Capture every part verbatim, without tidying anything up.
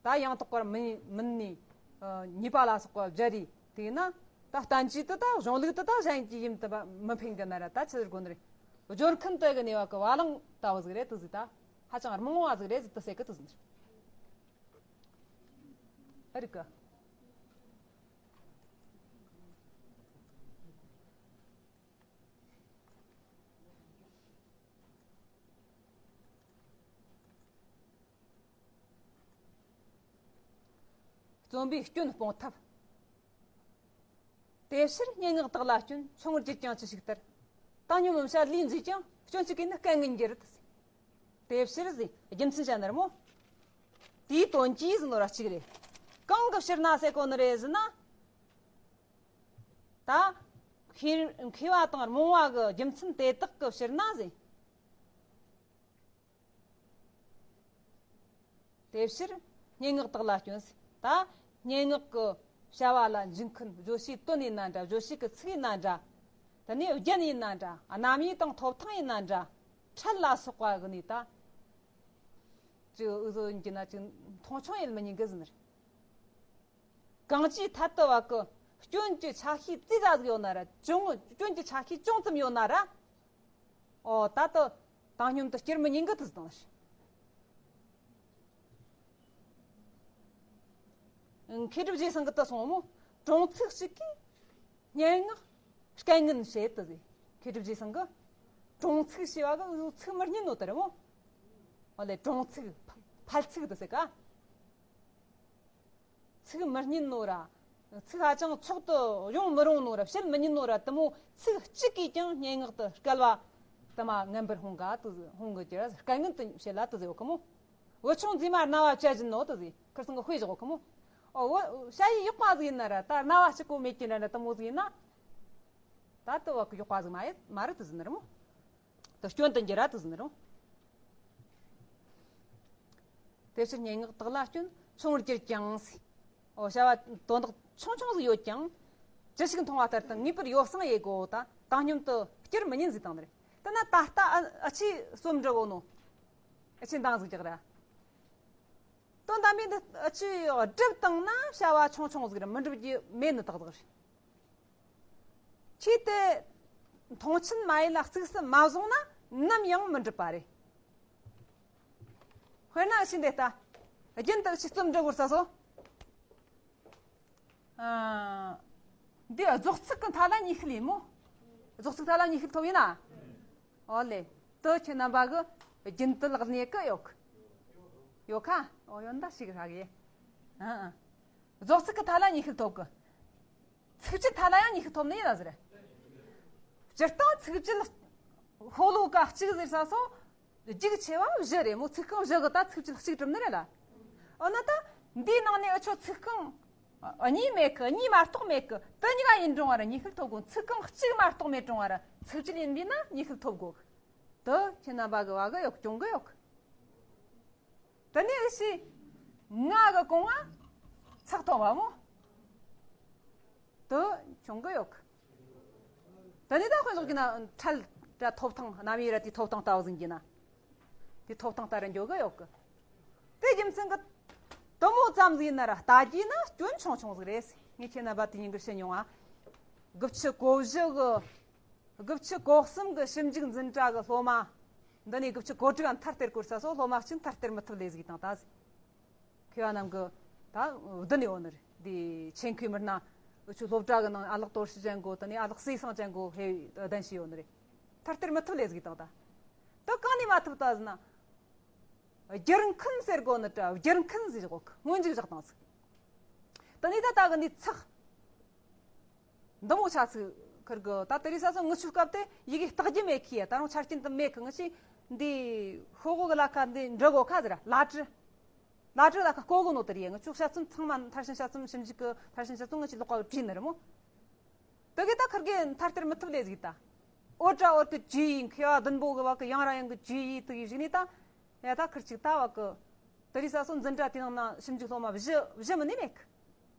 ད་ཡང་དག་པར་མིན་མིན་ནི་ཉེས་པ་ལ་སོགས་པ་སྦྱར་རེ་དེ་ན། ད་བསྟན་བཅོས་དེ་ད་གཞུང་ལུགས་དེ་ད་གཞན་གྱི་ཡུམ་དུ་མི་འཕེན་གི་ན་ར། ད་ཆི་ཟེར་དགོས་ནི་རེད། སྦྱོར་མཁན་དེ་གི་ནུས་པ་གི་བ་ལང་ལྟ་བུ་ཟིག་རེད་དུ་ཟིག་ད་ཧ་ཅང་རྨོངས་བ་ཟིག་རེད་ཟིག་དུ་ཟེར་གི་དུ་ཟིག་ཨ་རིག་གི། རྩོམ་པའི་སྐྱོན་སྤོང་ཐབས། དེ་ཕྱིར་སྙན་ངག་དག་ལ་སྐྱོན་ཆུང་ངུར་གྱུར་ཀྱང་ཅི་ཞིག་ལྟར། བཏང་སྙོམས་བྱ་ལས་མཛེས་ཀྱང་སྐྱོན་གཅིག་གིས་ནི་སྐད་ངན་འགྱུར། དེ་ཕྱིར་ཟེར་རྒྱུ་མཚན་བཤད་ནི་རེད་མོ། དེའི་དོན་གྱིས་ཟེར་ནོ་ར་གཅིག་རེད། གང་གི་ཕྱིར་ན་ཟེར་གོ་ནི་རེད་ཟེར་ན། ད་མཁས་མཁས་པ་དང་རྨོངས་པ་གི་རྒྱུ་མཚན་དེ་དག་གི་ཕྱིར་ན་ཟེར། དེ་ཕྱིར་སྙན་ངག་དག་ལ་སྐྱོན་ཟེར། ད་སྙན་ངག་གི་བྱ་བ་ལ་འཇུག་མཁན་བརྗོད་བྱའི་དོན་ཡིན་ན་འདྲ། བརྗོད་བྱེད་ཀྱི་ཚིག་ཡིན་ན་འདྲ། དེ་ནས་རྒྱན་ཡིན་ན་འདྲ། རྣམ་དབྱེ་དང་ཐོབ་ཐང་ཡིན་ན་འདྲ། འཕྲལ་ལ་སོགས་པ་གི་ནི་ད་ཅིག་འུ་ཟོ་ཡིན་གྱི་ན་ཅིག་མཐོང་ཆུང་ཡེད་མི་ཉན་གི་ཟེར་ནི་རེད། གང་ཅིའི་ཐད་དུ་བ་གི་སྐྱོན་གྱི་ཆ་ཤས་ཙི་ཙ་ཟིག་ཡོད་ན་ར། ཅུང་སྐྱོན་གྱི་ཆ་ཤས་ཅུང་ཙམ་ཡོད་ན་ར། ཨོ་ད་དུ་བཏང་སྙོམས་དུ་སྐྱུར་མི་ཉན་གི་དུ་ཟེར་དང་། མཁས་གྲུབ་རྗེ་ཚང་གི་དུ་སོང་མོ། གྲོང་ཚིག་གཅིག་གིས་སྙན་ངག་སྐད་ངན་བྱེད་དུ་ཟེར། མཁས་གྲུབ་རྗེ་ཚང་གི་གྲོང་ཚིག་ཞེས་པ་གི་ཚིག་མི་སྙན་ནོ་དེ་རེད་མོ། ཨོ་ལེ་གྲོང་ཚིག་ཕལ་ཚིག་དུ་ཟེར་ག་ཚིག་མི་སྙན་ནོ་ར། ཚིག་ཧ་ཅང་མཆོག་ཏུ་ཡོང་མི་རུང་ནོ་ར། བཤད་མི་ཉན་ནོ་ར། དེ་མོ་ཚིག་གཅིག་གིས་ཀྱང་སྙན་ངག་ཏུ་སྐལ་བ་དུ་མ་ངན་པར་ཕོངས་ག་དུ་ཕོངས་གི་ཅི་ར། སྐད་ངན་དུ་བཤད་ལ་དུ་ཟེར་བ་གི་མོ། བུ་ཆུང་མཛེས་མ་རྣ་བ་བཅད་བཞིན་ནོ་དུ་ཟེར། ཁིར་ཚང་གི་དཔེ་བཞག་གི་མོ། ཨོ་བུ་ཞ་ཡི་ཡག་པ་ཟིག་ཡིན་ན་ར། ད་རྣ་བ་གཅིག་པོ་མེད་ཀྱི་འདྲ་འདྲ་དུ་མོ་ཟིག་ཡིན་ན། ད་དུ་བ་གི་ཡག་པ་ཟིག་མ་ཡེད་མ་རེད་དུ་ཟེར་ནི་རེད་མོ། དུ་སྐྱོན་དུ་འགྱུར་ར་དུ་ཟེར་ནི་རེད། དེ་ཕྱིར་སྙན་ངག་དག་ལ་སྐྱོན་ཆུང་བར་གྱུར་ཀྱང་ཟེར། ཨོ་བྱ་བ་དོན་དག་ཆུང་ཆུང་ཟིག་ཡོད་ཀྱང་། ཅི་ཞིག་མཐོང་བ་ལྟར་དུ་ངེས་པར་ཡོ་བསྲང་ཡེ་དགོ། ད་བཏང་སྙོམས་དུ་སྐྱུར་མི་ཉན་ཟིག་བཏང་ནི་རེད། དེ་ན་ད་ལྟ་ཨ་ཨ་ཆི་རྩོམ་འབྲི་གོ་ནོ། ཨ་ཆི་འདང་ཟིག་རྒྱག་ར། དོན་དམ་པའི་འདི་ཨ་ཆི་སྒྲུབ་བཏང་ན་བྱ་བ་ཆུང་ཆུང་ཟིག་རེད། མི་འགྲུབ་རྒྱུ་མེད་ནི་ཏག་ཏག་རེད། ཁྱེད་དེ་མཐོང་ཆེན་མ་ཡིན་ལ་གཙིགས་སུ་མ་བཟུང་ན་ནམ་ཡང་མི་འགྲུབ་པ་རེད། དཔེར་ན་ཨ་ཆི་འདི་ལྟ། རྒྱུན་དུ་ཨ་ཆི་རྩོམ་འབྲི་དགོས་ས་སོ། ཨ། འདི་རྫོགས་ཚིག་གི་མཐའ་ལ་ཉེས་ཤེས་ཡིན་མོ། རྫོགས་ཚིག་མཐའ་ལ་ཉེས་ཤེས་ཐོབ་ཡིན་ན། ཨོ་ལེ། དུ་ཁྱེད་རྣམ་པ་གི་རྒྱུན་དུ་ལག་ལེན་གི་ཡོད་གི། ཡོད་ཁ། ཨོ་ཡོད་འདའ་ཞིག་ཧྲ་གི། ཨ་ཨ། རྫོགས་ཚིག་གི་མཐའ་ལ་ཉེས་ཤེས་ཐོབ་གི། ཚིགས་བཅད་མཐའ་ལ་ཡང་ཉེས་ཤེས་ཐོབ་ནི་ཡིན་ལ་ཟེར། སྤྱིར་བཏང་ཚིགས་བཅད་ཤོ་ལོ་ཀ་གཅིག་ཟེར་ས་སོ། རྒྱུགས་ཆེ་བ་བཞི་རེད་མོ། ཚིག་རྐང་བཞི་གི་ད་ཚིགས་བཅད་གཅིག་གྲུབ་ནི་རེད་ལ། འོ་ན་ད་འདིའི་ནང་ནས་ཨ་ཆོ་ཚིག་རྐང་གཉིས་མེད་གི། གཉིས་མ་གཏོགས་མེད་གི། དེ་གཉིས་ཀ་ཡིན་རུང་བ་ར་ཉེས་ཤེས་ཐོབ་དགོས། ཚིག་རྐང་གཅིག་མ་གཏོགས་མེད་རུང་བ་ར་ཚིགས་བཅད་ཡིན་པས་ན་ཉེས་ཤེས་ཐོབ་དགོས། དེ་ཁྱེད་རྣམ་པ་གི་བ་གི་ཡོད་གི། གྱོང་གི་ཡོད་གི། དེ་ནས་ཨེ་ཤི། ང་གི་གོང་ང་ཚག་ཐོག་བ་མོ། དེ་གྱོང་གི་ཡོད་གི། དེ་ནས་ད་དཔེ་བཞག་གི་ན་ཁྲལ་ར་ཐོབ་ཐང་རྣམ་དབྱེ་ར་དེའི་ཐོབ་ཐང་ལྟ་བུ་ཟིན་གྱི་ན། དེའི་ཐོབ་ཐང་ལྟ་ར་འགྱོ་གི་ཡོད་གི། དེ་རྒྱུ་མཚན་གི་དེ་མོ་ཙམ་ཟིན་ན་ར་ལྟ་རྒྱུ་ན་སྐྱོན་ཆུང་ཆུང་ཟིག་རེད། ངས་ཁྱེད་རྣམ་པ་དེ་ཉིན་གི་བཤད་མྱོང་ང་། དགུ་བཅུ་གོ་བཞི་གི། དགུ་བཅུ་གོ་གསུམ་གི་ཞིབ་འཇུག་འཛིན་གྲྭ་གི་སློབ་མ། འདི་ནས་དགུ་བཅུ་གོ་དྲུག་ག་མཐར་སྟེར་དགོས་ས་སོ། སློབ་མ་གཅིག་མཐར་སྟེར་མི་ཐུབ་ལས་ཟིག་དང་ད་ཟིག་མཁས་པ་རྣམས་ཀྱི་ད་བདུན་ཡོད་ནི་རེད། འདི་ཆེད་མཁས་མི་སྣ་འུ་ཆོའི་སློབ་གྲྭ་གི་ནང་ཨ་ལགས་དོར་ཞི་ཅན་གོ། དེ་ནས་ཨ་ལགས་སྲས་བཟང་ཅན་གོ་ཧེ་གདན་ཞུས་ཡོད་ནི་རེད། མཐར་སྟེར་མི་ཐུབ་ལས་ཟིག་དང་ད། ད་གང་ནས་མ་ཐུབ་ད་ཟེར་ན། བསྒྱུར་མཁན་ཟེར་གོ་ནི་ད་བསྒྱུར་མཁན་ཟེར་གོ་གི། སྔོན་འཇུག་བཞག་དང་ཟིག་དེ་ནས་ད་ད་གི་འདི་ཚག་འདི་མོ་ཆ་ཚིག་ཁུར་གི། ད་དེ་རིང་ས་སོ་ངུ་ཆུ་སྐབས་དེ་ཡི་གེ་རྟགས་རྒྱུ་མེད་ཁི་ཡ། ད་རུང་ཆ་རྐྱེན་དུ་མེད་གི། ངུ་ཆི་འདི་ཤོག་གུ་གི་ལ་ཁ་འདི་འབྲི་གོ་ཁ་ཟེར། ལ་ཀྲི། ལ་ཀྲི་ལ་ཁ་ལྐོག་གི་ནོ་དེ་རེད། ངུ་ཆུ་དཔྱད་རྩོམ་ཚང་མ་མཐར་ཕྱིན་དཔྱད་རྩོམ་ཞིབ་འཇུག་གི་མཐར་ཕྱིན་དཔྱད་རྩོམ་ངུ་ཆི་ལོག་ག་བྲིས་ནི་རེད་མོ། དེ་གི་ད་ཁུར་གི་མཐར་སྟེར་མི་ཐུབ་ལས་ཟིག་ད། འོ་དྲ་འོར་གི་ཇུས་ཡིན། མཁས་པ་བདུན་པོ་གི་བ་གི་ཡང་ར་ཡང་གི་ཇུས་ཡིན་དུ་ཡིན་ཞིག་ནི་ད། ཡ་ད་ཁུར་ཅིག་ལྟ་བ་གི། དེ་རིང་ས་སོ་འཛིན་གྲྭ་དེ་ནང་ན་ཞིབ་འཇུག་སློབ་མ་བཞི་བཞི་མིན་ནི་མེད་གི།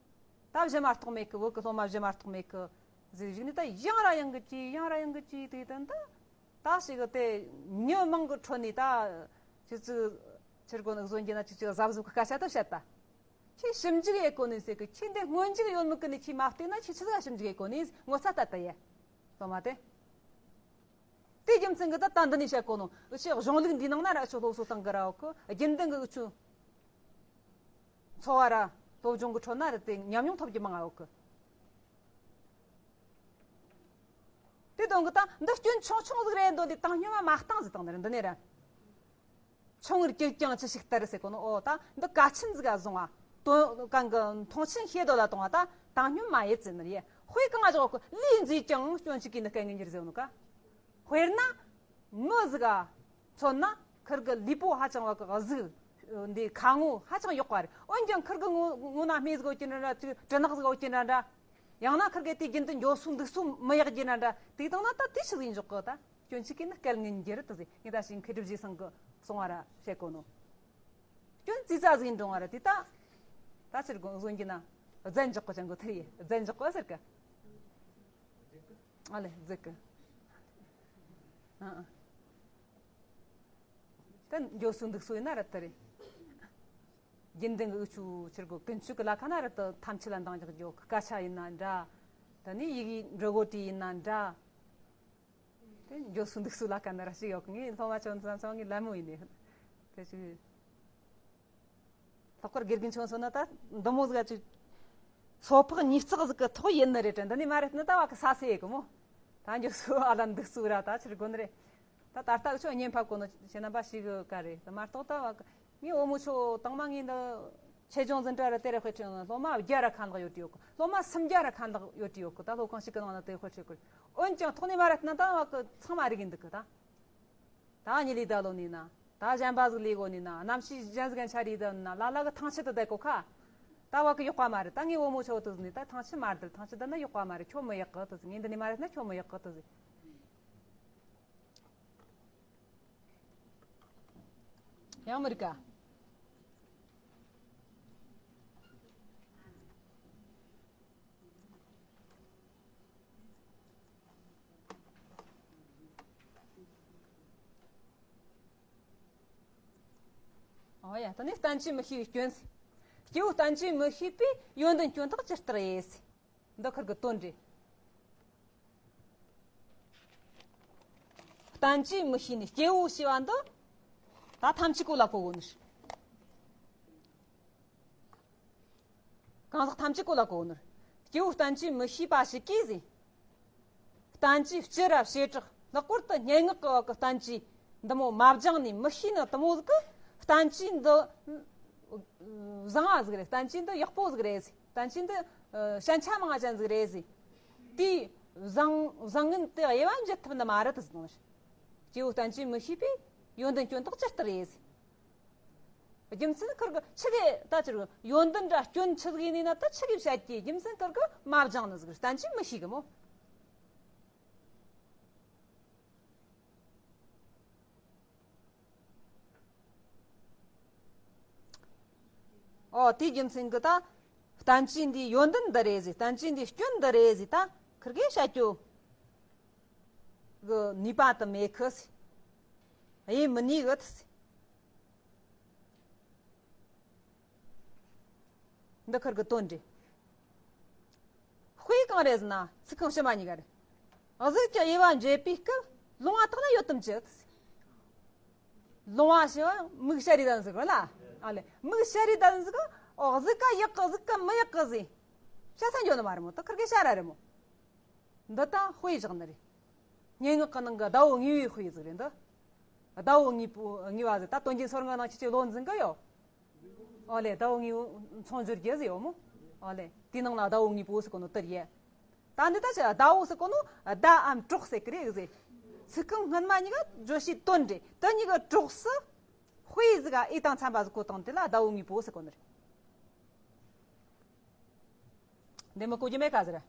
ད་བཞི་མ་གཏོགས་མེད་གི། བོད་གི་སློབ་མ་བཞི་མ་གཏོགས་མེད་གི། ཟིག་ཞིག་ནི་ད་ཡང་ར་ཡང་གི་ཅི་ཡང་ར་ཡང་གི་ཅི་དེ་དོན་ད། ད་ཞིག་གི་དེ་མྱི་མང་གི་ཁྲོད་ནས་ད་ཅི་ཙི་ཕྱིར་གོ་ནག་བཟོ་འགྱེད་ན་ཅི་ཅི་གཟབ་གཟབ་གི་སྐད་ཆ་ད་བཤད་ད། ཁྱེད་ཞིབ་འཇུག་ཡེད་གོ་ནི་ཟེར་གི། ཁྱེད་འདི་སྔོན་འཇུག་ཡོད་མི་གི་ནི་ཁྱེད་མ་བལྟས་ན་ཁྱེད་ཆི་ཟིག་ཞིབ་འཇུག་ཡེད་གོ་ནི། ངོ་ཚ་ལྟ་ལྟ་ཡེ། སློབ་མ་དེ། དེ་རྒྱུ་མཚན་གི་ད་ལྟ་འདི་ནས་བཤད་གོ་ནོ། འུ་ཆོ་གཞུང་ལུགས་འདི་ནང་ན་ར་འུ་ཆོ་སློབ་གསོ་བཏང་གི་ར་ཡོད་གི། རྒྱུན་ལྡན་གི་འུ་ཆོ་འཚོ་བ་ར་སློབ་སྦྱོང་གི་ཁྲོད་ན་ར་དེ་ཉམས་མྱོང་ཐོབ་རྒྱུ་མང་ང་ཡོད་གི། དེ་དོན་གི་ད་འདི་སྐྱོན་ཆུང་ཆུང་ཟིག་རེད་འདོད་དེ་བཏང་སྙོམས་མ་བཏང་ཟིག་བཏང་ནི་རེད། འདི་ནས་ར། ཆུང་ངུར་གྱུར་ཀྱང་ཅི་ཞིག་ལྟར་ཟེར་གོ་ནོ། ཨོ་ད་འདི་གལ་ཆེན་ཟིག་ག་བཟུང་བ། དོན་གང་གི་མཐོང་ཆེན་ཤེས་འདོད་ལ་གཏོང་བ། ད་བཏང་སྙོམས་མ་ཡེད་ཟེར་ནི་རེད། དཔེ་གང་ང་བཞག་གི། ལུས་མཛེས་ཀྱང་སྐྱོན་གཅིག་གིས་ནི་སྐལ་ངན་འགྱུར་ཟེར་ནོ་ཀ། དཔེར་ན། མི་ཟིག་ག་མཚོན་ན་ཁིར་གི་ལུས་པོ་ཧ་ཅང་བ་གི་གཟུགས་འདི་ཁ་ངོ་ཧ་ཅང་ཡག་པ་རེད། འོན་ཀྱང་ཁིར་གི་ངོ་ངོ་ན་སྨྲེ་ཟིག་ཡོད་ཀྱི་འདྲ་འདྲ། དྲི་ནག་ཟིག་ཡོད་ཀྱི་འདྲ་འདྲ། ཡང་ན་ཁིར་གི་དེ་རྒྱུན་དུ་འགྱོ་སོ་འདུག་སོ་མི་ཡག་གི་འདྲ་འདྲ། དེ་དང་ན་ད་དེ་ཆི་ཟིག་འཇོག་གི་ད། སྐྱོན་གཅིག་གིས་ནི་སྐལ་ངན་འགྱུར་དུ་ཟེར། ངས་ད་ཞིག་མཁས་གྲུབ་རྗེ་ཚང་གི་གསུང་བ་ར་བཤད་གོ་ནོ། སྐྱོན་ཙི་ཙ་ཟིག་འགྲོ་བ་ར་དེ་ད། ད་ཕྱིར་གོ་བཟོ་གི་ན། རྫས་འཇོག་གི་ཅང་གོ་ཐུར་ཡེ། རྫས་འཇོག་གི་ཟེར་གི། ཨ་ལེ་རྫས་གི། ཨ་ཨ། ད་འགྱོ་སོ་འདུག་སོ་ཡིན་ན་ར་ད་རེད། རྒྱུན་ལྡན་གི་འུ་ཆོ་ཕྱིར་གོ་ཀུན་སྤྱོད་གི་ལ་ཁ་ན་ར་ད་ཐམས་ཅད་ལ་འདང་རྒྱག་རྒྱུ་སྐད་ཆ་ཡིན་ན་འདྲ། ད་ནི་ཡི་གེ་འབྲི་གོ་དུས་ཡིན་ན་འདྲ། དེ་འགྱོ་སོ་འདུག་སོ་ལ་ཁ་ན་ར་ཞིག་ཡོད་གི། ངས་སློབ་མ་ཆུང་ཙམ་ཚང་ངས་ལད་མོ་ཡིན་ནི། དེ་ཅིག་ལྷག་པར་དགེ་རྒན་ཆུང་སོང་ན་ད་འདི་མོ་ཟིག་ཅིག་སོ་ཕག་ཉིས་བརྩེགས་ཟིག་གི་ཐོག་ཡིན་ནི་རེད་དྲན། འདི་ནས་མ་རེད་ན་ད་བ་གི་ས་སེ་ཡེ་གི་མོ། ད་འགྱོ་སོ་ཨ་ལ་འདུག་སོ་ར་ད་ཕྱིར་གོ་ནི་རེད། ད་ད་ལྟ་འུ་ཆོ་བརྙན་ཕབ་གོ་ནོ་ཁྱེད་རྣམ་པ་ཞིག་གི་ཀ་རེད། ད་མ་གཏོགས་ད་བ་གི་ངའི་བུ་མོ་ཆོ་དང་མ་ངའི་འདི་ཆེད་སྦྱོང་འཛིན་གྲྭ་ར་དེ་ར་དཔེ་ཁྲིད། སློབ་མ་བརྒྱ་ར་ཁ་ལག་ཡོད་དུས་ཡོད་གི། སློབ་མ་སུམ་བརྒྱ་ར་ཁ་ལག་ཡོད་དུས་ཡོད་གི། ད་སློབ་ཁང་ཞིག་གི་ནང་ན་དེ་དཔེ་ཁྲིད་གི། འོན་ཀྱང་ཐོག་ནས་མ་རེད་ན་ད་བ་གི་ཚང་མ་རིག་གི་འདུག་གི་ད། ད་གཉིད་ལས་ད་ལོ་ནས་ན། ད་གཞན་པ་ཟིག་ལས་གོ་ནས་ན། གནམ་གཤིས་གཞན་ཟིག་གན་ཆ་རེད་ད་ན། ལ་ལ་གི་ཐང་ཆད་དུ་བསྡད་གོ་ཁ། ད་བ་གི་ཡག་པ་མ་རེད། ད་ངའི་བུ་མོ་ཆོ་དུ་ཟིག་ནས་ད་ཐང་ཆད་མ་བསྡད། ཐང་ཆད་བསྡད་ན་ཡག་པ་མ་རེད། ཁྱོད་མི་ཡག་གི་དུ་ཟིག། ངས་འདི་ནས་མ་རེད་ན་ཁྱོད་མི་ཡག་གི་དུ་ཟིག། ཡང་མི་རིག་ག། ཨོ་ཡ། ད་ནི་བསྟན་བཅོས་མི་ཤེས་པའི་སྐྱོན་ཟེར། སྐྱེ་བོ་བསྟན་བཅོས་མི་ཤེས་པས་ཡོན་ཏན་སྐྱོན་དག་ཇི་ལྟར་དབྱེ་ཟེར། འདི་ཁུར་གི་དོན་རེད། བསྟན་བཅོས་མི་ཤེས་ནས་སྐྱེ་བོ་ཞེས་པ་འདི་ད་ཐམས་ཅད་གོ་ལ་གོ་གོ་ནི། གང་ཟག་ཐམས་ཅད་གོ་ལ་གོ་ནི། སྐྱེ་བོ་བསྟན་བཅོས་མི་ཤེས་པ་ཞིག་གིས་ཟེར། བསྟན་བཅོས་སྤྱི་རབ་བྱེ་བྲག་ལྷག་པར་དུ་སྙན་ངག་གི་བ་གི་བསྟན་བཅོས་འདི་མོ་མ་སྦྱངས་ནས་མི་ཤེས་ནི་དེ་མོ་ཟིག་གི་བསྟན་བཅོས་འདི་བཟང་བ་ཟིག་རེད། བསྟན་བཅོས་འདི་ཡག་པོ་ཟིག་རེད་ཟེར། བསྟན་བཅོས་འདི་ཞན་ཆ་མང་ཅན་ཟིག་རེད་ཟེར། དེའི་བཟང་བཟང་ངན་དེ་དབྱེ་བ་འབྱེད་ཐུབ་ནི་མ་རེད་དུ་ཟེར་ནོ། སྐྱེ་བོ་བསྟན་བཅོས་མི་ཤེས་པས་ཡོན་ཏན་སྐྱོན་དག་ཇི་ལྟར་དབྱེ་ཟེར། རྒྱུ་མཚན་ཁུར་གི་ཆི་གི་ད་ཅིར་ཡོན་ཏན་ར་སྐྱོན་ཆི་གི་ནི་ན་ད་ཆི་གི་བཤད་ཀྱི། རྒྱུ་མཚན་ཁུར་གི་མ་སྦྱངས་ནི་ཟིག་བསྟན་བཅོས་མི་ཤེས་གི་མོ། ཨོ་དེའི་རྒྱུ་མཚན་གི་ད་བསྟན་བཅོས་འདིའི་ཡོན་ཏན་འདི་རེད་ཟེར། བསྟན་བཅོས་འདིའི་སྐྱོན་འདི་རེད་ཟེར། ད་ཁུར་གི་བཤད་རྒྱུ་གི་ནུས་པ་དུ་མེད་གི་ཟེར། དབྱེ་མི་ནུས་གི་ཟེར། འདི་ཁུར་གི་དོན་རེད། དཔེ་གང་རེད་ཟེར་ན་ཚིག་རྐང་ཕྱི་མ་གཉིས་ཀ་རེད། གཟུགས་ཀྱི་དབྱེ་བ་འབྱེད་པའི་སྐབས་ལོང་བ་དག་ན་ཡོད་དམ་ཅི། ལོང་བ་ཞེས་པ་མིག་ཤ་རི་དན་ཟིག་ལ། ཨ་ལེ་མིག་ཤ་རི་དན་ཟིག་ཨོ་གཟུགས་ཀ་ཡག་གི་གཟུགས་ཀ་མི་ཡག་གི་ཟེར། བཤད་ས་འཇོག་ནི་མ་རེད་མོ། ད་ཁུར་གི་ཤ་ར་རེད་མོ། འདི་ད་དཔེ་བཞག་ནི་རེད། སྙན་ངག་གི་ནང་གི་ཟླ་བོ་དངོས་པོའི་དཔེ་ཟིག་རེད་འདི། ཟླ་བོ་དངོས་པོ་དངོས་པ་ཟིག་ད་དོན་རྒྱན་སོ་ལྔ་ནང་ཁྱེད་ཀྱི་བློ་འཛིན་གི་ཡོད། ཨོ་ལེ་ཟླ་བོ་དངོས་པོ་མཚོན་བརྗོད་རྒྱུ་ཟིག་ཡོད་མོ། ཨོ་ལེ་དེའི་ནང་ན་ཟླ་བོ་དངོས་པོ་ཟེར་གོ་ནོ་དེ་རེད། ད་འདི་ད་ཆ་ཟླ་བོ་ཟེར་གོ་ནོ་ཟླ་འམ་གྲོགས་ཟེར་གི་རེད་ཟེར། ཚིག་རྐང་སྔོན་མ་གཉིས་ཀ་བརྗོད་བྱའི་དོན་རེད། དེ་གཉིས་ཀ་གྲོགས་སུ་དཔེ་ཟིག་ག་ཨེ་དང་འཚམ་པ་ཟིག་གོ་དང་དེ་ལ་ཟླ་བོ་དངོས་པོ་ཟེར་གོ་ནི་རེད། འདི་མི་གོ་རྒྱུ་མེད་ག་ཟེར།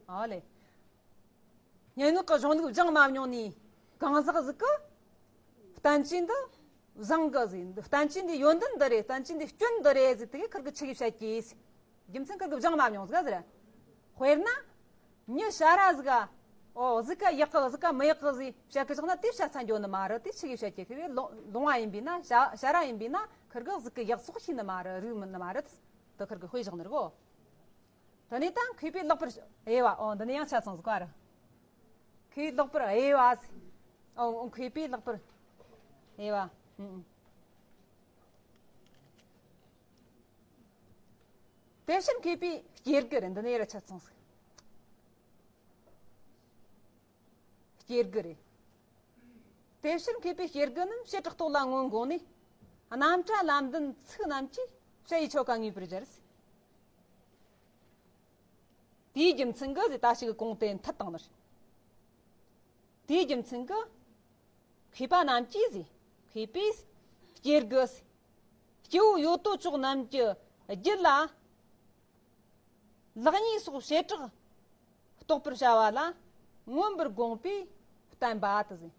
ཨ་ལེ། སྙན་ངག་གི་གཞུང་ལུགས་སྦྱངས་མ་མྱོང་ནི་གང་ཟག་ཟིག་གི་བསྟན་བཅོས་འདི་བཟང་གི་ཟེར། བསྟན་བཅོས་འདི་ཡོན་ཏན་འདི་རེད། བསྟན་བཅོས་འདི་སྐྱོན་འདི་རེད་ཟེར་དེ་གི་ཁུར་གི་ཆི་གི་བཤད་ཀྱི་ཟེར། རྒྱུ་མཚན་ཁུར་གི་སྦྱངས་མ་མྱོང་ཟིག་ཟེར། དཔེར་ན། མྱི་ཞ་ར་ཟིག་ག་ཨོ་གཟུགས་ཀ་ཡག་གི་གཟུགས་ཀ་མི་ཡག་གི་ཟེར་བཤད་གི་བཞག་ན་དེ་བཤད་ས་འཇོག་ནི་མ་རེད། དེ་ཆི་གི་བཤད་ཀྱི་ཁུར་གི་ལོང་བ་ཡིན་པས་ན། ཞ་ར་ཡིན་པས་ན་ཁུར་གི་གཟུགས་ཀྱི་ཡག་སོགས་ཤེས་ནི་མ་རེད། རིག་མི་ནི་མ་རེད། དུ་ཁར་གི་དཔེ་བཞག་ནི་རེད་གོ། དེ་ནས་ད་མཁས་པས་ལེགས་པར་དབྱེ་བ། ཨོ་འདི་ནས་ཡང་ཆ་ཚང་ཟིག་ག་ར། མཁས་པས་ལེགས་པར་དབྱེ་བ་ཟེར། ཨོ་ཨོ་མཁས་པས་ལེགས་པར་དབྱེ་བ། ཨུ་ཨུ། དེ་ཕྱིར་མཁས་པས་སྐྱེ་དགུ་རེད། འདི་ནས་ཡར་ཆ་ཚང་ཟིག་སྐྱེ་དགུ་རེད། དེ་ཕྱིར་མཁས་པས་སྐྱེ་དགུ་རྣམས་བྱེ་བྲག་རྟོག་ལ་སྔོན་དགོངས་ནས། རྣམ་གྲངས་ལམ་བདུན་ཚིག་རྣམས་ཀྱིས་བྱ་བའི་ཆོ་ག་ངེས་པར་སྦྱར། དེའི་རྒྱུ་མཚན་གྱིས་ཟེར། ད་ཞིག་གི་གོང་དེ་མཐུད་བཏང་ནི་རེད། དེའི་རྒྱུ་མཚན་གྱིས་མཁས་པ་རྣམས་ཀྱིས་ཟེར། མཁས་པས་སྐྱེ་དགུ་ཟེར། སྐྱེ་བོ་ཡོད་དོ་ཅོག་རྣམས་ཀྱི་རྒྱུད་ལ། ལེགས་ཉེས་སོགས་བྱེ་བྲག་རྟོགས་པར་བྱ་བ་ལ་མངོན་པར་དགོངས་པས་བསྟན་པ་དེ་ཟེར།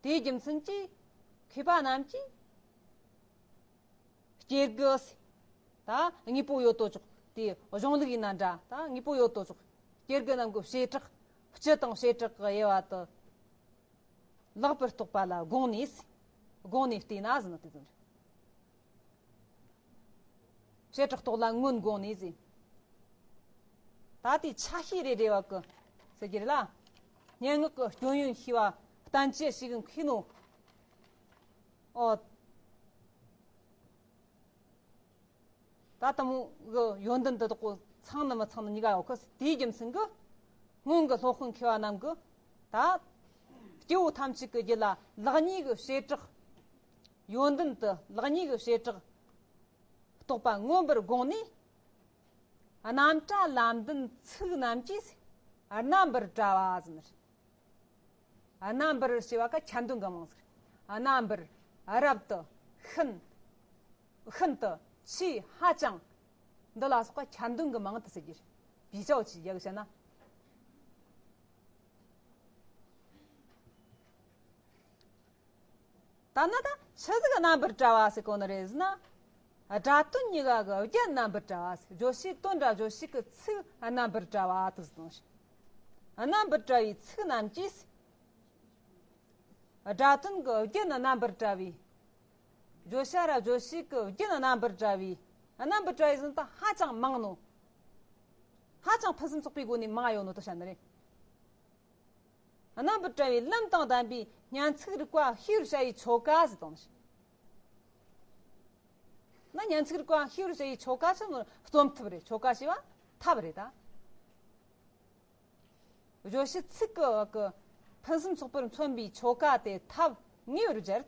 དེའི་རྒྱུ་མཚན་གྱིས་མཁས་པ་རྣམས་ཀྱིས་སྐྱེ་དགུ་ཟེར། ད་དངོས་པོ་ཡོད་དོ་ཅོག་དེ་གཞུང་ལུགས་ཡིན་ན་འདྲ། ད་དངོས་པོ་ཡོད་དོ་ཅོག་སྐྱེ་དགུ་རྣམས་ཀྱི་བྱེ་བྲག་སྤྱི་དང་བྱེ་བྲག་གི་དབྱེ་བ་དེ། ལེགས་པར་རྟོགས་པ་ལ་དགོངས་ནས། དགོངས་ནས་བལྟས་ན་ཟེར་ནོ་དེ་ཙམ་རེད། བྱེ་བྲག་རྟོག་ལ་སྔོན་དགོངས་ནས་ཟེར། ད་དེའི་ཆ་ཤས་རེ་རེ་བ་གི་ཟེར་གྱི་རེད་ལ། སྙན་ངག་གི་སྐྱོན་ཡོན་ཤེས་པ་བསྟན་བཅོས་ཤིག་མཁས་ནོ། ཨོ། ད་དེ་མོ་གི་ཡོན་ཏན་འདི་དག་གོ་ཚང་ནི་མི་ཚང་ནི་གཉིས་ཀ་ཡོད་གི། དེའི་རྒྱུ་མཚན་གྱིས་སྔོན་གྱི་སློབ་དཔོན་མཁས་པ་རྣམས་ཀྱིས་ད་སྐྱེ་བོ་ཐམས་ཅད་ཀྱི་རྒྱུད་ལ་ལེགས་ཉེས་ཀྱི་བྱེ་བྲག་ཡོན་ཏན་དེ། ལེགས་ཉེས་ཀྱི་བྱེ་བྲག་རྟོགས་པ་མངོན་པར་དགོངས་ནས། རྣམ་གྲངས་ལམ་བདུན་ཚིག་རྣམས་ཀྱིས་རྣམ་པར་བཀྲལ་བ་ཟེར་ནི་རེད། རྣམ་པར་ཞེས་པ་ཀ་ཁྱད་འདོན་གྱི་མིང་ཟེར། རྣམ་པར། རབ་ཏུ། ཤིན། ཤིན་ཏུ། ཆེས། ཧ་ཅང་། འདི་ལ་སོགས་པ་ཁྱད་འདོན་གྱི་མིང་དུ་ཟེར་གྱི་རེད། བིའུ་ཅའོ་ཆི་ཡག་བྱས་ན། ད་ནི་ད་ཆི་ཟིག་རྣམ་པར་བཀྲལ་བ་ཟེར་གོ་ནི་རེད་ཟེར་ན། སྒྲ་དོན་གཉིས་ཀ་གི་རྒྱན་རྣམ་པར་བཀྲལ་བ་ཟེར། བརྗོད་བྱའི་དོན་དང་རྗོད་བྱེད་ཀྱི་ཚིག་རྣམ་པར་བཀྲལ་བ་དེ་ཟེར་ནོ། རྣམ་པར་བཀྲལ་བའི་ཚིག་རྣམས་ཀྱིས། སྒྲ་དོན་གྱི་རྒྱན་རྣམ་པར་བཀྲལ་བའི། བརྗོད་བྱ་ར་བརྗོད་བྱེད་ཀྱི་རྒྱན་རྣམ་པར་བཀྲལ་བའི། རྣམ་པར་བཀྲལ་བའི་ཟེར་ན་ད་ཧ་ཅང་མང་ནོ། ཧ་ཅང་ཕུན་སུམ་ཚོགས་པའི་སྒོ་ནས་མང་ཡོད་ནོ་དེ་བཤད་ནི་རེད། རྣམ་པར་བཀྲལ་བའི་ལམ་དང་ལྡན་པའི་སྙན་ཚིག་རིག་པ་ཤེས་པར་བྱ་བའི་ཆོ་ག་ཟེར་དང་ནི། ན་སྙན་ཚིག་རིག་པ་ཤེས་པར་བྱ་བའི་ཆོ་ག་ཆི་མོ། རྩོམ་ཐབས་རེད། ཆོ་ག་ཞེས་པ་ཐབས་རེད་ད། བརྗོད་བྱའི་ཚིག་གི་བ་གི་ཕུན་སུམ་ཚོགས་པར་མཚོན་པའི་ཆོ་ག་དེ་ཐབས་ངེས་པར་སྦྱར།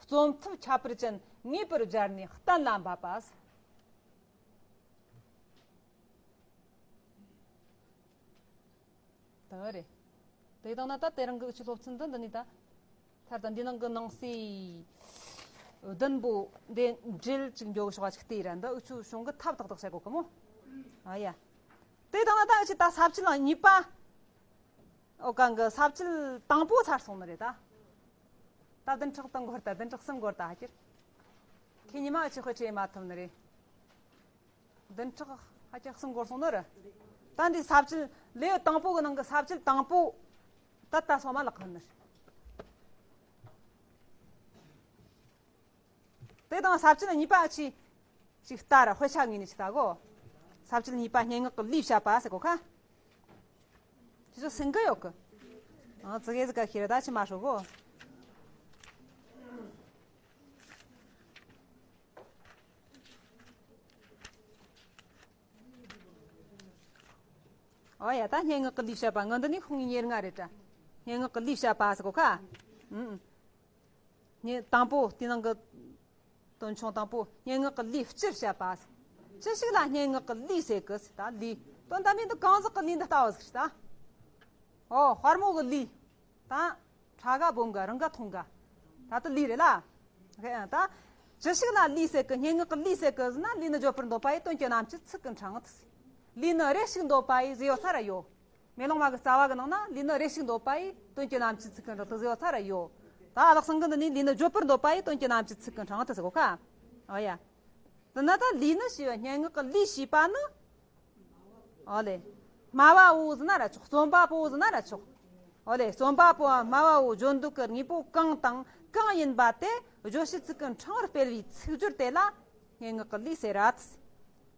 རྩོམ་ཐབས་ཁྱད་པར་ཅན་ངེས་པར་སྦྱར་ནས་གཏན་ལ་འབེབས་པ། དེ་རེད། དེ་དང་ན་ད་དེ་རིང་གི་འུ་ཆོའི་སློབ་ཚན་འདི་འདི་ནས་ད། ཐར་ད་འདི་ནང་གི་ནང་གསེས་བདུན་པོ་འདི་འགྲེལ་ཅིག་འཇོག་ཤོག་ཅིག་བལྟས་ར། འདི་འུ་ཆོའི་གཞུང་གི་ཐབས་ཏག་ཏག་བྱ་དགོས་གི་མོ། ཨ་ཡ། དེ་དང་ན་ད་འུ་ཆོ་ད་ས་བཅད་གཉིས་པ། ཨོ་གང་གི་ས་བཅད་དང་པོ་ཚར་སོང་ནི་རེད་ད། ད་བདུན་ཕྲག་དང་པོ་ད་བདུན་ཕྲག་གསུམ་འགོར་ད་ཧ་ཀྱར། ཁྱེད་ཉི་མ་འུ་ཆོ་དཔེ་ཁྲིད་མ་ཐུབ་ནི་རེད། བདུན་ཕྲག་ཧ་ཅང་གསུམ་འགོར་སོང་ནི་རེད། ད་འདི་ས་བཅད་ལེའུ་དང་པོ་གི་ནང་གི་ས་བཅད་དང་པོ་ད་ལྟ་སོ་མ་ལག་ཁོ་ནི་རེད། དེ་དང་ས་བཅད་གཉིས་པ་ཅི་ཞིག་ལྟ་ར། དཔེ་ཆ་ངོས་ནས་ཅིག་ལྟ་གོ། ས་བཅད་གཉིས་པ་སྙན་ངག་གི་ལུས་བཤད་པ་ཟེར་གོ་ཁ། ཁྱེད་ཚོ་སེང་གེ་ཡོད་གི། ཨ་ཙི་གེ་ཟིག་ག་ཤེས་ར་ད་ཅི་མ་ཧྲོ་གོ། ཨོ་ཡ། ད་སྙན་ངག་གི་ལུས་བཤད་པ་ང་འདི་ནི་ཁུངས་ཉེར་ལྔ་རེད་དྲ། སྙན་ངག་གི་ལུས་བཤད་པ་ཟེར་གོ་ཁ། ཨུམ། ནི་དང་པོ་དེ་ནང་གི་དོན་ཆུང་དང་པོ་སྙན་ངག་གི་ལུས་སྤྱིར་བཤད་པ། ཅི་ཞིག་ལ་སྙན་ངག་གི་ལུས་ཟེར་གི་ཟེར། ད་ལུས་དོན་དམ་པའི་འདི་གང་ཟག་གི་ལུས་འདི་ལྟ་བུ་ཟིག་ད། ཨོ་དཔལ་མོ་གི་ལུས། ད་ཁྲ་ག་སྦོམ་ག་རིང་ག་ཐུང་ག། ད་དུ་ལུས་རེད་ལ། ད་ཅི་ཞིག་ལ་ལུས་ཟེར་གི། སྙན་ངག་གི་ལུས་ཟེར་གི་ཟེར་ན་ལུས་ནི་བརྗོད་པར་འདོད་པ་ཡི་དོན་གྱི་རྣམ་བཅད་ཚིག་གི་འཕྲེང་དུ་ཟེར། ལུས་ནི་རེ་ཞིག་འདོད་པ་ཡི་ཟེར་ཡོད་ས་ར་ཡོད། མེ་ལོང་མ་གི་རྩ་བ་གི་ནང་ན་ལུས་ནི་རེ་ཞིག་འདོད་པ་ཡི་དོན་གྱི་རྣམ་བཅད་ཚིག་གི་འཕྲེང་དུ་ཟེར་ཡོད་ས་ར་ཡོད། ད་ཨ་ལགས་སང་གི་འདི་ནི་ལུས་ནི་བརྗོད་པར་འདོད་པ་ཡི་དོན་གྱི་རྣམ་བཅད་ཚིག་གི་འཕྲེང་དུ་ཟེར་གོ་ཁ། ཨོ་ཡ། དེ་ན་ད་ལུས་ནི་ཞེས་པའི་སྙན་ངག་གི་ལུས་ཞེས་པ་ནི། ཨོ་ལེ། སྨྲ་བ་བོ་ཟེར་ན་ར་ཆོག་རྩོམ་པ་པོ་ཟེར་ན་ར་ཆོག་ཨོ་ལེ། རྩོམ་པ་པོའམ་སྨྲ་བ་བོ་བརྗོད་འདོད་ཀྱི་དངོས་པོ་གང་དང་ གང་ཡིན་པ་དེ་བརྗོད་བྱའི་ཚིག་གི་འཕྲེང་བར་སྤེལ་བའི་ཚིག་སྦྱོར་དེ་ལ་སྙན་ངག་གི་ལུས་ཟེར་ར།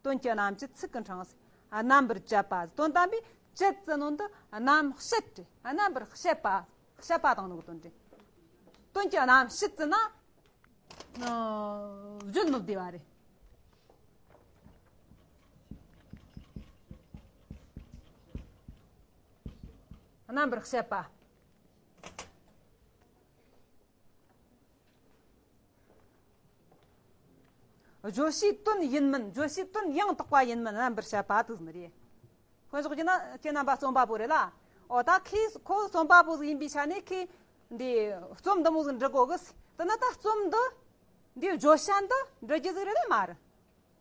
དོན་གྱི་རྣམ་བཅད་ཚིག་གི་འཕྲེང་། རྣམ་པར་དཔྱད་པ། དོན་དམ་པའི་དཔྱད་ཟེར་ནོ་འདི་རྣམ་བཤད་རེད། རྣམ་པར་དཔྱད་པ། དཔྱད་པ་དང་ནོ་གི་དོན་རེད། དོན་གྱི་རྣམ་བཤད་ཟེར་ན། ཨ། བརྗོད་མི་བདེ་བ་རེད། རྣམ་པར་དཔྱད་པ། བརྗོད་བྱའི་དོན་ཡིན་མིན། བརྗོད་བྱའི་དོན་ཡང་དག་པ་ཡིན་མིན་རྣམ་པར་དཔྱད་པ་དེ་ཟེར་ནི་རེད། དཔེ་འཇོག་རྒྱུ་ན་ཁྱེད་རྣམ་པ་རྩོམ་པ་པོ་རེད་ལ། འོ་ད་ཁོས་ཁོ་རྩོམ་པ་པོ་ཟིག་ཡིན་པའི་ཆ་ནས་ཁོས་འདི་རྩོམ་འདི་མོ་ཟིག་འབྲི་དགོས་གི། དེ་ན་ད་རྩོམ་འདི་འདིའི་བརྗོད་བྱ་འདི་འབྲི་རྒྱུ་ཟིག་རེད་ལ་མ་རེད།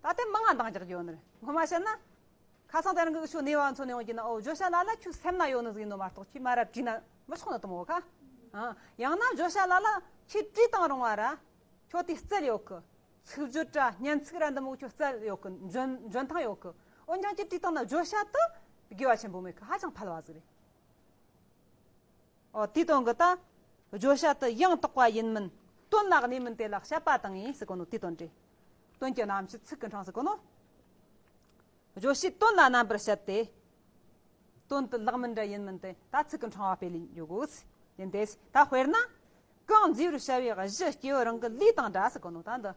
ད་ལྟའི་མང་ང་འདང་རྒྱག་རྒྱུ་ཡོད་ནི་རེད། ངོ་མ་བཤད་ན། ཁ་སང་དེ་རིང་གི་ཁྱོད་ནས་བ་མཚོན་ཡོང་རྒྱུ་ན། འོ་བརྗོད་བྱ་ལ་ལ་ཁྱོད་སེམས་ན་ཡོད་ནི་ཟིག་ཡིན་ནོ་མ་གཏོགས་ཁྱོད་མ་ར་བྲིས་ན་མི་ཆོག་ནི་དུ་མོ་ཁ། ཨ། ཡང་ན་བརྗོད་བྱ་ལ་ལ་ཁྱོད་བྲིས་བཏང་རུང་བ་ར། ཁྱོད་དེ་རྩལ་ཡོད་གི། ཚིག་བརྗོད་ར་སྙན་ཚིག་ར་འདི་མོ་ཁྱོད་རྩལ་ཡོད་གི། འཇོན་འཇོན་ཐང་ཡོད་གི། འོན་ཀྱང་ཁྱོད་བྲིས་བཏང་ན་བརྗོད་བྱ་དུ་དགེ་བ་ཆེན་པོ་མེད་གི། ཧ་ཅང་ཕལ་བ་ཟིག་རེད། ཨོ་དེའི་དོན་གི་ད། བརྗོད་བྱ་དུ་ཡང་དག་པ་ཡིན་མིན། དོན་ལ་གནས་མིན་དེ་ལ་དཔྱད་པ་དང་ཡིན་ཟེར་གོ་ནོ་དེའི་དོན་རེད། དོན་གྱི་རྣམ་བཤད་ཚིག་གི་འཕྲེང་ཟེར་གོ་ནོ། བརྗོད་བྱའི་དོན་ལ་རྣམ་པར་དཔྱད་དེ། དོན་དུ་ལག་མིན་འདྲ་ཡིན་མིན་དེ་ད་ཚིག་གི་འཕྲེང་བ་སྤེལ་ཡོད་གོ། ཡིན་ཏེ། ད་དཔེར་ན། གང་རྫས་པར་བྱ་བའི་གཞི་སྐྱེས་བུ་རང་གི་ལུས་དང་འདྲ་ཟེར་གོ་ནོ་ད་འདི།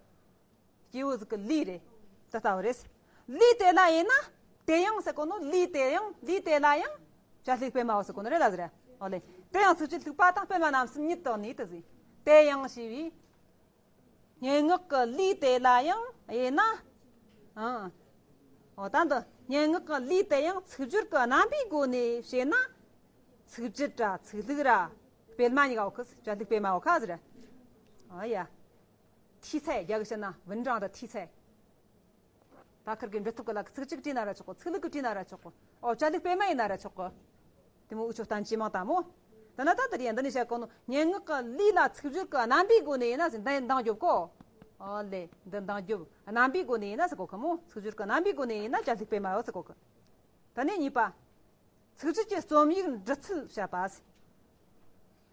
སྐྱེས་བུ་ཟིག་གི་ལུས་རེད། དེ་ལྟ་བུ་རེད། ལུས་དེ་ལ་ཡིན་ན། དེ་ཡང་ཟེར་གོ་ནོ། ལུས་དེ་ཡང་ལུས་དེ་ལ་ཡང་། བྱ་ལྷུག་སྤེལ་མའོ་ཟེར་གོ་ནོ་རེད་ལ་ཟེར། ཨོ་ལེ། དེ་ཡང་ཚིག་གཅིག་ལྷུག་པ་དང་སྤེལ་མ་རྣམ་གསུམ་ཉིད་དུ་གནས་དུ་ཟེར། དེ་ཡང་ཞེས་པའི། སྙན་ངག་གི་ལུས་དེ་ལ་ཡང་ཡིན་ན། ཨང་། འོ་ད་འདི་སྙན་ངག་གི་ལུས་དེ་ཡང་ཚིག་སྦྱོར་གྱི་རྣམ་པའི་སྒོ་ནས་བྱས་ན། ཚིག་བརྗོད་ར་ཚིག་ལྷུག་ར། སྤེལ་མ་གཉིས་ཀ་འོ་ཁ་ཟེར། བྱ་ལྷུག་སྤེལ་མ་འོ་ཁ་ཟེར། ཨ་ཡ། 题材རྒྱ་གི་བཤད་ན་文章的题材། ད་ཁིར་གི་འབྲི་ཐུབ་གི་ལ་ཚིག་གཅིག་བྲིས་ན་ར་ཆོག་གི། ཚིག་ལྷུག་གི་བྲིས་ན་ར་ཆོག་གི། ཨོ་བྱ་ལྷུག་སྤེལ་མ་ཡིན་ན་ར་ཆོག་གི། དེ་མོ་འུ་ཆོ་བསྟན་ཅི་མང་ལྟ་མོ། ད་ན་ད་དེ་རེད། འདི་ནས་བཤད་གོ་ནོ་སྙན་ངག་གི་ལུས་ལ་ཚིག་སྦྱོར་གི་རྣམ་པའི་སྒོ་ནས་ཡིན་ན་ཟེར། འདི་འདང་རྒྱོབ་གོ། ཨོ་ལེ། འདི་འདང་རྒྱོབ། རྣམ་པའི་སྒོ་ནས་ཡིན་ན་ཟེར་གོ་གི་མོ། ཚིག་སྦྱོར་གི་རྣམ་པའི་སྒོ་ནས་ཡིན་ན་བྱ་ལྷུག་སྤེལ་མ་ཡོད་ཟེར་གོ་གི། ད་ནས་གཉིས་པ། ཚིག་སྦྱོར་གྱི་རྩོམ་ཡིག་འབྲི་ཚུལ་བཤད་པ།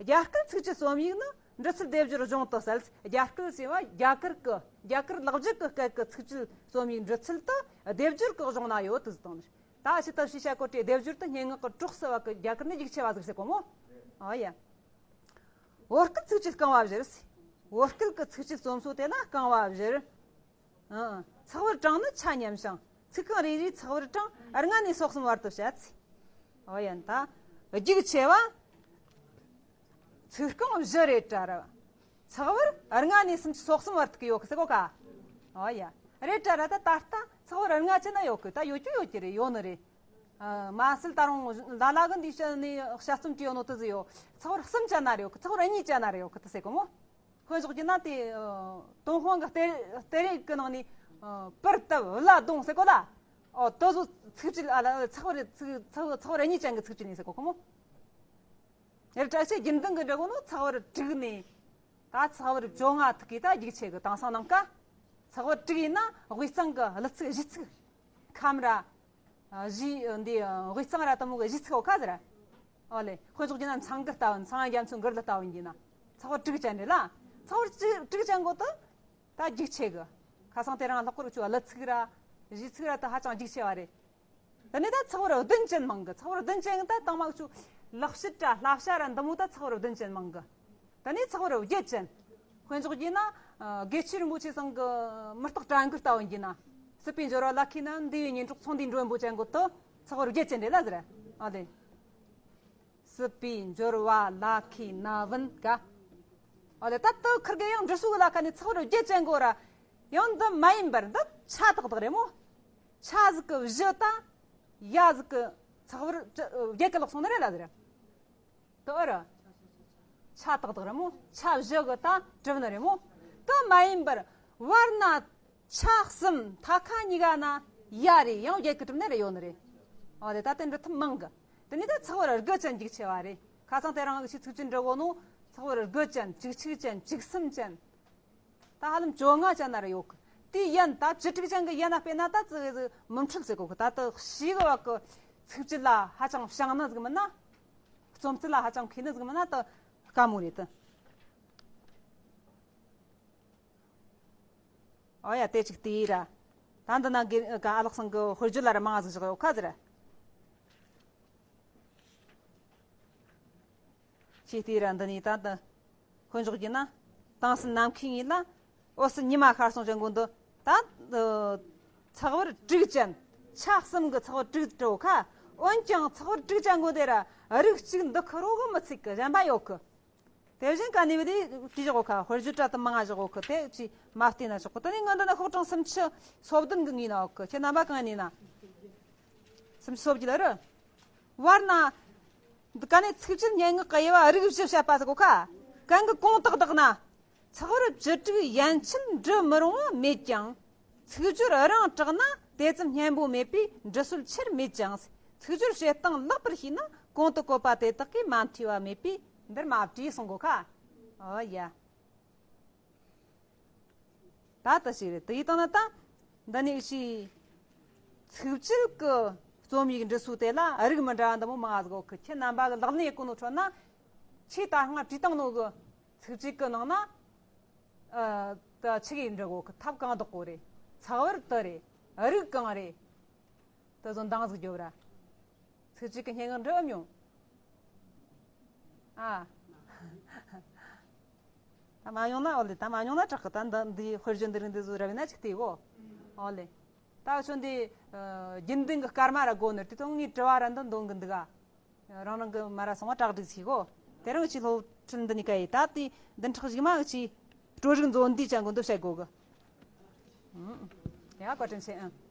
རྒྱ་སྐད་ཚིག་གི་རྩོམ་ཡིག་ནི་འབྲི་ཚུལ་སྡེབ་སྦྱོར་གཞུང་དུ་གསལ། རྒྱ་སྐད་ཟེར་བ་རྒྱ་གར་གི། རྒྱ་གར་ལེགས་སྦྱར་གི་སྐད་ཀྱི་ཚིག་སྦྱོར་རྩོམ་ཡིག་འབྲི་ཚུལ་དུ་སྡེབ་སྦྱོར་གྱི་གཞུང་ན་ཡོད་དུ་བཏང་། ད་ཕྱི་ལྟར་ཞིག་བྱ་གོ་ཏེ་སྡེབ་སྦྱོར་དུ་སྙན་ངག་གི་གྲོགས་སུ་བ་གི་རྒྱ་གར་ནི་ཡིག་ཆེ་བ་ཟིག་ཟེར་གོ་མོ། ཨ་ཡ། བོད་སྐད་ཚིག་སྦྱོར་རྐང་བ་བཞིར། བོད་སྐད་ཀྱི་ཚིག་སྦྱོར་རྩོམ་སྲོལ་དེ་ལ་རྐང་བ་བཞིར། ཨང་། ཚེག་བར་གྲངས་ནི་ཆ་མཉམ་ཞིང་། ཚིག་རྐང་རེ་རེའི་ཚེག་བར་གྲངས་ལྔ་ནས་སོ་གསུམ་བར་དུ་བཤད། ཨོ་ཡན་ད། རྒྱུག་ཆེ་བ། ཚིག་རྐང་བཞི་རེ་བྲལ་བ། ཚེག་བར་ལྔ་ནས་སུམ་ཅུ་སོ་གསུམ་བར་དུ་ཡོད་གི་ཟེར་གོ་ཀ། ཨོ་ཡ། རེ་བྲལ་ར་ད་ད་ལྟ་ཚེག་བར་ལྔ་ཅི་ན་ཡོད་གི། ད་ཡོད་རྒྱུ་ཡོད་རྒྱུ་རེད། ཡོད་ནི་རེད། ཨ། མ་སྲིད་ད་རུང་ལ་ལ་གི་འདི་བཤད་ནས་དཔྱད་རྩོམ་བྲིས་ཡོད་ནོ་དེ་ཟིག་ཡོད། ཚེག་བར་གསུམ་ཅན་ན་རེ་ཡོད་གི། ཚེག་བར་གཉིས་ཅན་ན་རེ་ཡོད་གི་དེ་ཟེར་གོ་མོ། དཔེ་འཇོག་རྒྱུ་ན་དེ། ཨ། ཏུན་ཧོང་གི་གཏེར་གཏེར་ཡིག་གི་ནང་ནས། ཨ། པར་བཏབ་བླ་གདོང་ཟེར་གོ་ལ། ཨོ་དེ་ཚོ་ཚིག་སྦྱོར། ཨ་ལ་ཚེག་བར་ཚིག་ཚེག་ཚེག་བར་གཉིས་ཅན་གི་ཚིག་སྦྱོར་ནས་ཟེར་གོ་གི་མོ། ཡར་བཀྲ་ཤིས་རྒྱུན་ལྡན་གི་འབྲི་གོ་ནོ་ཚེག་བར་དྲུག་ནས། ད་ཚེག་བར་བཅོ་ལྔ་ཐུག་གི་ད་རྒྱུག་ཆེ་གི། དེང་སང་ནང་ཀ་ཚེག་བར་དྲུག་ཡིན་ན་དབུས་གཙང་གི་གླུ་ཚིག་གཞས་ཚིག་ཁམས་ར། གཞས་འདི་དབུས་གཙང་ར་དེ་མོ་གི་གཞས་ཚིག་འོ་ཁ་ཟེར། ཨོ་ལེ། དཔེ་འཇོག་རྒྱུ་ན་མཚང་གི་ལྟ་བུ། མཚང་རྒྱ་མཚོའི་མགུར་ལ་ལྟ་བུ་ཡིན་རྒྱུ་ན། ཚེག་བར་དྲུག་ཅན་རེད་ལ། ཚེག་བར་དྲུག་ཅན་གོ་དེ་ད་རྒྱུག་ཆེ་གི། ཁ་སང་དེ་རིང་ལྷག་པར་ཁྱོད་གླུ་ཚིག་ར་གཞས་ཚིག་ར་དེ་ཧ་ཅང་རྒྱུག་ཆེ་བ་རེད། དེ་ནས་ད་ཚེག་བར་བདུན་ཅན་མང་གི། ཚེག་བར་བདུན་ཅན་ད་དང་མ་ཁྱོད་ལེགས་བཤད་ར་བསླབ་བྱ་ར་འདི་མོ་ད་ཚེག་བར་བདུན་ཅན་མང་གི། དེ་ནས་ཚེག་བར་བརྒྱད་ཅན། དཔེ་འཇོག་རྒྱུ་ན། ཨ། དགེ་ཆོས་རིན་པོ་ཆེ་ཚང་གི་མུ་སྟེགས་གྲལ་མགོ་ལྟ་བུ་ཡིན་རྒྱུ་ན། སྲིད་པའི་འབྱོར་བ་ལ་མཁས་ན་འདུལ་བའི་སྙན་གྲགས་ཚོང་འདུས་མགྲོན་པོ་ཅན་གོ་དེ་ཚེག་བར་བརྒྱད་ཅན་རེད་ལ་ཟེར། ཨ་ལེ། སྲིད་པའི་འབྱོར་བ་ལ་མཁས་ན་བུན་ག། ཨ་ལེ། ད་དེ་ཁིར་གེ་ཡང་འབྲི་སྲོལ་གི་ལ་ཁ་ནས་ཚེག་བར་བརྒྱད་ཅན་གོ་ར། ཡང་འདི་མ་ཡིན་པར་འདི་ཆ་ཏག་ཏག་རེད་མོ། ཆ་ཟིག་གི་བཞི་དང་། ཡ་ཟིག་གི་ཚེག་བར་བརྒྱད་གི་ལོག་སོང་ནི་རེད་ལ་ཟེར། དེ་ཨ་ར། ཆ་ཏག་ཏག་རེད་མོ། ཆ་བཞི་གི་ད་གྲུབ་ནི་རེད་མོ། དེ་མ་ཡིན་པར་བར་ན་ཆ་གསུམ། མཐའ་ཁ་གཉིས་ཀ་ན་ཡ་རེད། ཡང་བརྒྱད་གི་གྲུབ་ནི་རེད། ཡོད་ནི་རེད། ཨོ་དེ་ད་དེ་འབྲི་ཐུབ་མང་གི། དེ་ནས་ད་ཚེག་བར་དགུ་ཅན་རྒྱུག་ཆེ་བ་རེད། ཁ་སང་དེ་རིང་གི་ཞིག་ཚིག་ཅན་འབྲི་གོ་ནོ་ཚེག་བར་དགུ་ཅན། བཅུ་གཅིག་ཅན། བཅུ་གསུམ་ཅན། ད་ཧ་ལམ་བཅོ་ལྔ་ཅན་ན་རེ་ཡོད་གི། དེའི་ཡན་ད་བཅུ་དྲུག་ཅན་གི་ཡན་ན་དཔེར་ན་ད་ཙི་གེ་ཟིག་མི་འཕྲོད་ཟེར་གོ་གི། ད་དེ་ཞིག་བ་གི་ཚིག་སྦྱོར་ལ་ཧ་ཅང་བྱང་ནི་ཟིག་མིན་ན། རྩོམ་རྩལ་ལ་ཧ་ཅང་མཁས་ནི་ཟིག་མིན་ན་དེ་དཀའ་མོ་རེད་དེ། ཨོ་ཡ་དེ་ཅིག་དེ་ཡིན་ར། ད་འདི་ན་དགེ་ག་ཨ་ལགས་ཚང་གི་དཔེར་བརྗོད་ལ་ར་མང་ཟིག་བཞག་ཡོད་ཁ་ཟེར། ཅིག་དེ་ར་འདི་ནས་ད་འདི་དཔེར་འཇོག་རྒྱུ་ན། དེང་སང་ནམ་མཁའི་ངོས་ལ་འོད་ཟེར་ཉི་མ་ཤར་སོང་ཅན་གོ་འདི་ད་འདི་ཚགས་པར་དྲུག་ཅན། ཆ་གསུམ་གི་ཚགས་པར་དྲུག་བྲིའོ་ཁ། འོན་ཀྱང་ཚགས་པར་དྲུག་ཅན་གོ་དེ་ར་རིགས་གཅིག་འདི་ཁུར་རོ་གི་མི་ཚིག་གི་གཞན་པ་ཡོད་གི། དེ་བཞིན་ག་ནས་བུ་དེ་བྲིས་བཞག་གོ་ཁ། དཔེར་བརྗོད་སྒྲ་དུ་མང་ང་བཞག་གོ་ཁ། དེ་ཅི་མ་བལྟས་ན་ཆོག་གི། དེ་ནས་སྔོན་དུ་ན་ཤོག་གྲངས་སུམ་ཅུ་སོ་བདུན་གི་ངོས་ན་ཡོད་གི། ཁྱེད་རྣམ་པ་གང་ནས་ན། སུམ་ཅུ་སོ་བརྒྱད་ལ་རུ། བར་ན། འདི་ག་ནས་ཚིགས་བཅད་སྙན་ངག་གི་དབྱེ་བ་རིགས་བཞི་བཤད་པ་ཟེར་གོ་ཁ། གང་གི་གོང་དག་དག་ན། ཚགས་པར་བཅུ་དྲུག་ཡན་ཆད་འབྲི་མི་རུང་བ་མེད་ཀྱང་། ཚིག་སྦྱོར་རང་དྲག་ན་དེ་ཙམ་སྙན་པོ་མེད་པས་འབྲི་སྲོལ་ཆེར་མེད་ཀྱང་། ཚིག་སྦྱོར་བྱེད་སྟངས་ལེགས་པར་ཤེས་ན་གོང་དུ་བཀོད་པ་དེ་དག་གིས་མ་འཁྲུལ་བ་མེད་པས་འདིར་མ་བྲིས་གསུང་གོ་ཁ། ཨོ་ཡ། ད་ལྟ་ཞིག་རེད། དེ་ཡི་སྟེང་ན་ད་འདི་ནས་ཞིག་ཚིགས་བཅད་ཀྱི་རྩོམ་ཡིག་འབྲི་སྲོལ་དེ་ལ་རིགས་མི་འདྲ་བ་འདི་མོ་མང་ཟིག་གི། ཁྱེད་རྣམ་པ་གི་ལག་ལེན་ཡེད་གོ་ནོ་ཁྲོད་ན་ཆེས་ད་སྔ་བྲིས་བཏང་ནོ་གི་ཚིགས་བཅད་ཀྱི་ནང་ན། ཨ། ད་ཆི་གི་འབྲི་གོ་གི། ཐབས་གང་དག་གོ་རེད། ཚགས་པར་དུ་རེད། རིགས་གང་རེད། དེ་ཚོ་འདང་ཟིག་རྒྱོབ་ར། ཚིགས་བཅད་ཀྱི་སྙན་ངག་འབྲི་འམ་མྱོང་། ཨ། ད་མ་མྱོང་ན་ཨོ་ལེ། ད་མ་མྱོང་ན་དྲག་གི། ད་འདི་འདི་དཔེར་བརྗོད་འདི་རིང་འདི་ཚོ་ར་བས་ན་ཅིག་བལྟས་གོ། ཨོ་ལེ། ད་ཁྱོད་འདི། ཨ། རྒྱུན་ལྡན་གྱི་སྐར་མ་ར་དགོ་ནི་དེ་ཐོག་ངའི་དྲི་བ་ར་འདི་འདོན་གི་འདུག་ག། རང་རང་གི་མ་ར་སོང་བ་གྲ་སྒྲིག་བྱེད་གོ། དེ་རིང་ཅིག་སློབ་ཁྲིད་འདི་ནས་ག་ཡི་ད་དེ་འདི་འཕྲག་གཞུག་མ་གི་ཅིག་སྤྲོ་རིག་མཛོད་འདི་ཅན་གོ་འདི་བཤད་དགོ་གི། ཡ། བཀའ་དྲིན་ཆེ། ཨང་